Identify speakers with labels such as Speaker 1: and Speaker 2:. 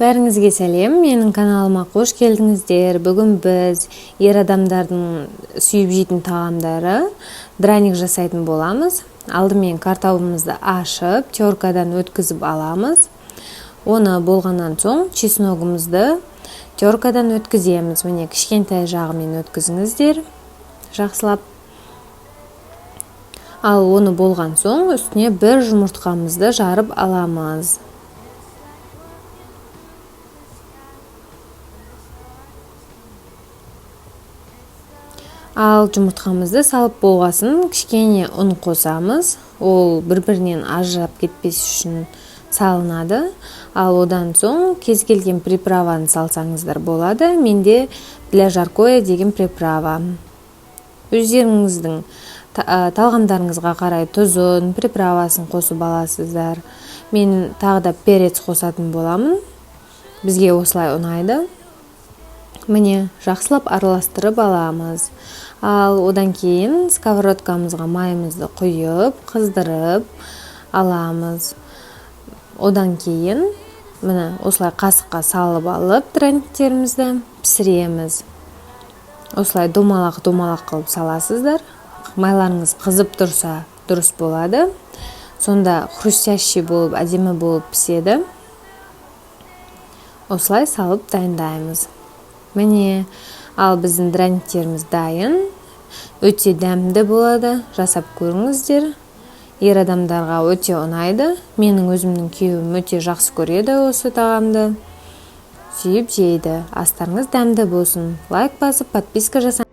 Speaker 1: Бәріңізге сәлем! Менің каналыма қош келдіңіздер. Бүгін біз ер адамдардың сүйіп жейтін тағамдары драник жасайтын боламыз. Алдымен картабымызды ашып, теркадан өткізіп аламыз. Оны болғаннан соң чесногымызды теркадан өткіземіз. Міне, кішкентай жағымен өткізіңіздер жақсылап. Ал оны болған соң үстіне бір жұмыртқамызды жарып аламыз. Ал жұмыртқамызды салып болғасын кішкене ұн қосамыз. Ол бір-бірінен ажырап кетпес үшін салынады. Ал одан соң кез келген приправаны салсаңыздар болады. Менде для жаркое деген приправа. Өздеріңіздің талғамдарыңызға қарай тұзын, приправасын қосып аласыздар. Мен тағы да перец қосатын боламын. Бізге осылай ұнайды. Міне, жақсылап араластырып аламыз. Ал одан кейін сковородкамызға майымызды құйып, қыздырып аламыз. Одан кейін міне осылай қасыққа салып алып драниктерімізді пісіреміз. Осылай домалақ домалақ қылып саласыздар. Майларыңыз қызып тұрса, дұрыс болады. Сонда хрустящий болып, әдемі болып піседі. Осылай салып дайындаймыз. Міне, ал біздің драниктеріміз дайын. Өте дәмді болады, жасап көріңіздер. Ер адамдарға өте ұнайды. Менің өзімнің күйеуім өте жақсы көреді осы тағамды. Сүйіп жейді. Астарыңыз дәмді болсын. Лайк басып, подписка жасаңыз.